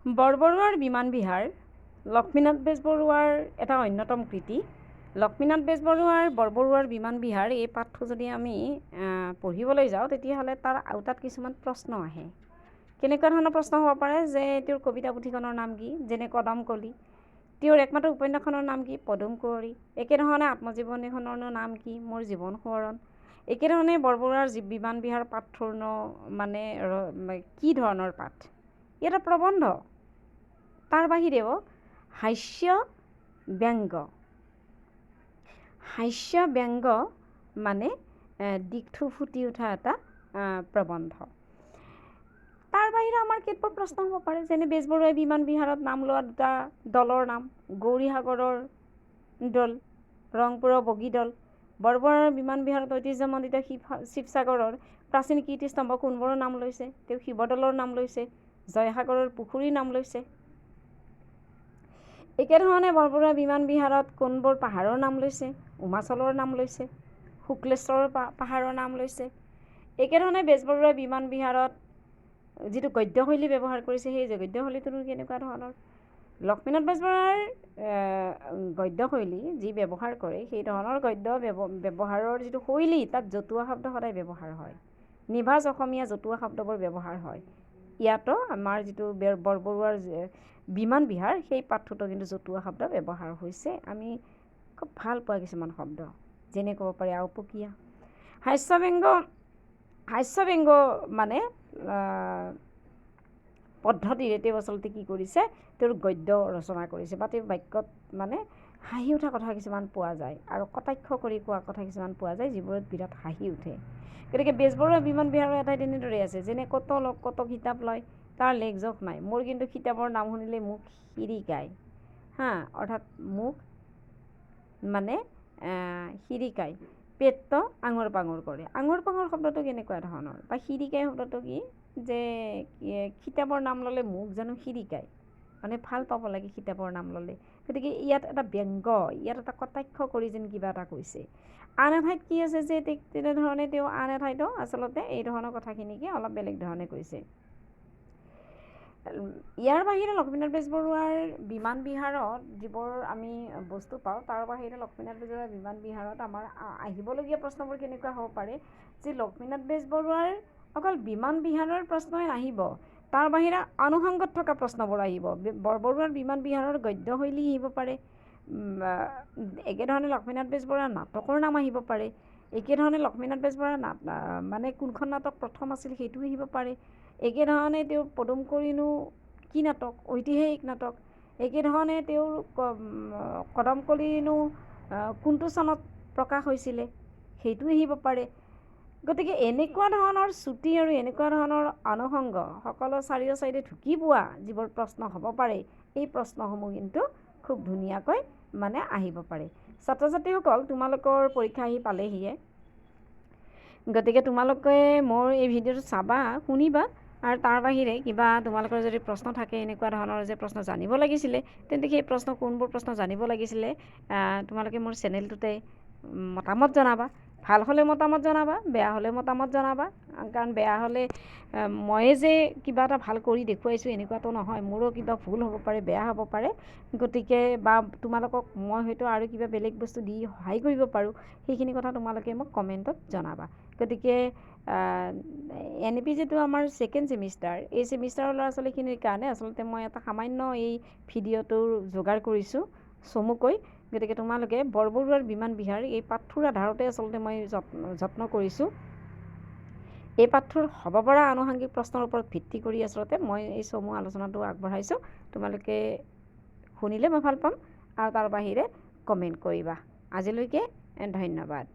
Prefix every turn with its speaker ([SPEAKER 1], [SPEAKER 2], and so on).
[SPEAKER 1] বৰবৰুৱাৰ বিমান বিহাৰ লক্ষ্মীনাথ বেজবৰুৱাৰ এটা অন্যতম কৃতি। লক্ষ্মীনাথ বেজবৰুৱাৰ বৰবৰুৱাৰ বিমান বিহাৰ এই পাঠটো যদি আমি পঢ়িবলৈ যাওঁ, তেতিয়াহ'লে তাৰ আওতাত কিছুমান প্ৰশ্ন আহে। কেনেকুৱা ধৰণৰ প্ৰশ্ন হ'ব পাৰে যে তেওঁৰ কবিতা পুথিখনৰ নাম কি, যেনে কদমকলি। তেওঁৰ একমাত্ৰ উপন্যাসখনৰ নাম কি, পদুম কুঁৱৰী। একেধৰণে আত্মজীৱনীখনৰনো নাম কি, মোৰ জীৱন সোঁৱৰণ। একেধৰণে বৰবৰুৱাৰ বিমান বিহাৰ পাঠটোৰনো মানে কি ধৰণৰ পাঠ, ই এটা প্ৰবন্ধ। তাৰ বাহিৰেও হাস্য ব্যংগ, হাস্য ব্যংগ মানে দিশটো ফুটি উঠা এটা প্ৰবন্ধ। তাৰ বাহিৰে আমাৰ কেতবোৰ প্ৰশ্ন হ'ব পাৰে, যেনে বেজবৰুৱাই বিমান বিহাৰত নাম লোৱা দুটা দলৰ নাম, গৌৰীসাগৰৰ দল, ৰংপুৰৰ বগী দল। বৰবৰুৱাৰ বিমান বিহাৰত ঐতিহ্যমণ্ডিত শিৱসাগৰৰ প্ৰাচীন কীৰ্তিস্তম্ভ কোনবোৰৰ নাম লৈছে, তেওঁ শিৱদৌলৰ নাম লৈছে, জয়সাগৰৰ পুখুৰীৰ নাম লৈছে। একেধৰণে বৰবৰুৱা বিমান বিহাৰত কোনবোৰ পাহাৰৰ নাম লৈছে, উমাচলৰ নাম লৈছে, শুক্লেশ্বৰৰ পাহাৰৰ নাম লৈছে। একেধৰণে বেজবৰুৱাই বিমান বিহাৰত যিটো গদ্যশৈলী ব্যৱহাৰ কৰিছে, সেই গদ্যশৈলীটোনো কেনেকুৱা ধৰণৰ। লক্ষ্মীনাথ বেজবৰুৱাৰ গদ্যশৈলী যি ব্যৱহাৰ কৰে, সেই ধৰণৰ গদ্য ব্যৱহাৰৰ যিটো শৈলী, তাত জতুৱা শব্দ সদায় ব্যৱহাৰ হয়, নিভাঁজ অসমীয়া জতুৱা শব্দবোৰ ব্যৱহাৰ হয়। ইয়াতো আমাৰ যিটো বৰবৰুৱাৰ বিমান বিহাৰ, সেই পাঠটোতো কিন্তু জতুৱা শব্দ ব্যৱহাৰ হৈছে। আমি খুব ভাল পোৱা কিছুমান শব্দ, যেনে ক'ব পাৰি আওপকীয়া। হাস্য ব্যংগ, হাস্য ব্যংগ মানে পদ্ধতিৰে তেওঁ আচলতে কি কৰিছে, তেওঁৰ গদ্য ৰচনা কৰিছে বা তেওঁৰ বাক্যত মানে হাঁহি উঠা কথা কিছুমান পোৱা যায় আৰু কটাক্ষ কৰি কোৱা কথা কিছুমান পোৱা যায়, যিবোৰত বিৰাট হাঁহি উঠে। গতিকে বেজবৰুৱা বিমান বিহাৰৰ এঠাইত এনেদৰে আছে, যেনে কত লোক কত কিতাপ লয় তাৰ লেখ জোখ নাই, মোৰ কিন্তু কিতাপৰ নাম শুনিলে মোক সিৰিকায়। হা, অৰ্থাৎ মোক মানে সিৰিকায়, পেটটো আঙুৰ পাঙুৰ কৰে। আঙুৰ পাঙুৰ শব্দটো কেনেকুৱা ধৰণৰ, বা সিৰিকাই শব্দটো কি, যে কিতাপৰ নাম ল'লে মোক জানো সিৰিকায়, মানে ভাল পাব লাগে কিতাপৰ নাম ল'লে। গতিকে ইয়াত এটা ব্যংগ, ইয়াত এটা কটাক্ষ কৰি যেন কিবা এটা কৈছে। আন এঠাইত কি আছে যে ঠিক তেনেধৰণে তেওঁ আন এঠাইতো আচলতে এই ধৰণৰ কথাখিনিকে অলপ বেলেগ ধৰণে কৈছে। ইয়াৰ বাহিৰে লক্ষ্মীনাথ বেজবৰুৱাৰ বিমান বিহাৰত যিবোৰ আমি বস্তু পাওঁ, তাৰ বাহিৰে লক্ষ্মীনাথ বেজবৰুৱাৰ বিমান বিহাৰত আমাৰ আহিবলগীয়া প্ৰশ্নবোৰ কেনেকুৱা হ'ব পাৰে, যে লক্ষ্মীনাথ বেজবৰুৱাৰ অকল বিমান বিহাৰৰ প্ৰশ্নই নাহিব, তাৰ বাহিৰে আনুষংগত থকা প্ৰশ্নবোৰ আহিব। বৰবৰুৱাৰ বিমান বিহাৰৰ গদ্যশৈলী আহিব পাৰে, একেধৰণে লক্ষ্মীনাথ বেজবৰুৱাৰ নাটকৰ নাম আহিব পাৰে, একেধৰণে লক্ষ্মীনাথ বেজবৰুৱাৰ নাট মানে কোনখন নাটক প্ৰথম আছিল সেইটো আহিব পাৰে, একেধৰণে তেওঁৰ পদুম কুঁৱৰীনো কি নাটক, ঐতিহাসিক নাটক, একেধৰণে তেওঁৰ কদমকলিনো কোনটো চনত প্ৰকাশ হৈছিলে সেইটো আহিব পাৰে। গতিকে এনেকুৱা ধৰণৰ চুটি আৰু এনেকুৱা ধৰণৰ আনুষংগ সকলো চাৰিও চাইডে ঢুকি পোৱা যিবোৰ প্ৰশ্ন হ'ব পাৰে, এই প্ৰশ্নসমূহ কিন্তু খুব ধুনীয়াকৈ মানে আহিব পাৰে। ছাত্ৰ ছাত্ৰীসকল, তোমালোকৰ পৰীক্ষা আহি পালেহিয়ে, গতিকে তোমালোকে মোৰ এই ভিডিঅ'টো চাবা, শুনিবা, আৰু তাৰ বাহিৰে কিবা তোমালোকৰ যদি প্ৰশ্ন থাকে, এনেকুৱা ধৰণৰ যে প্ৰশ্ন জানিব লাগিছিলে, তেন্তে সেই প্ৰশ্ন কোনবোৰ প্ৰশ্ন জানিব লাগিছিলে তোমালোকে মোৰ চেনেলটোতে মতামত জনাবা। ভাল হ'লে মতামত জনাবা, বেয়া হ'লে মতামত জনাবা। কাৰণ বেয়া হ'লে ময়ে যে কিবা এটা ভাল কৰি দেখুৱাইছোঁ এনেকুৱাতো নহয়, মোৰো কিবা ভুল হ'ব পাৰে, বেয়া হ'ব পাৰে। গতিকে বা তোমালোকক মই হয়তো আৰু কিবা বেলেগ বস্তু দি সহায় কৰিব পাৰোঁ, সেইখিনি কথা তোমালোকে মোক কমেণ্টত জনাবা। গতিকে এন ই পি যিটো আমাৰ ছেকেণ্ড ছেমিষ্টাৰ, এই ছেমিষ্টাৰৰ ল'ৰা ছোৱালীখিনিৰ কাৰণে আচলতে মই এটা সামান্য এই ভিডিঅ'টোৰ যোগাৰ কৰিছোঁ চমুকৈ। গতিকে তোমালোকে বৰবৰুৱাৰ বিমান বিহাৰ এই পাঠটোৰ আধাৰতে আচলতে মই যত্ন কৰিছোঁ। এই পাঠটোৰ হ'ব পৰা আনুষংগিক প্ৰশ্নৰ ওপৰত ভিত্তি কৰি আচলতে মই এই চমু আলোচনাটো আগবঢ়াইছোঁ। তোমালোকে শুনিলে মই ভাল পাম, আৰু তাৰ বাহিৰে কমেণ্ট কৰিবা। আজিলৈকে ধন্যবাদ।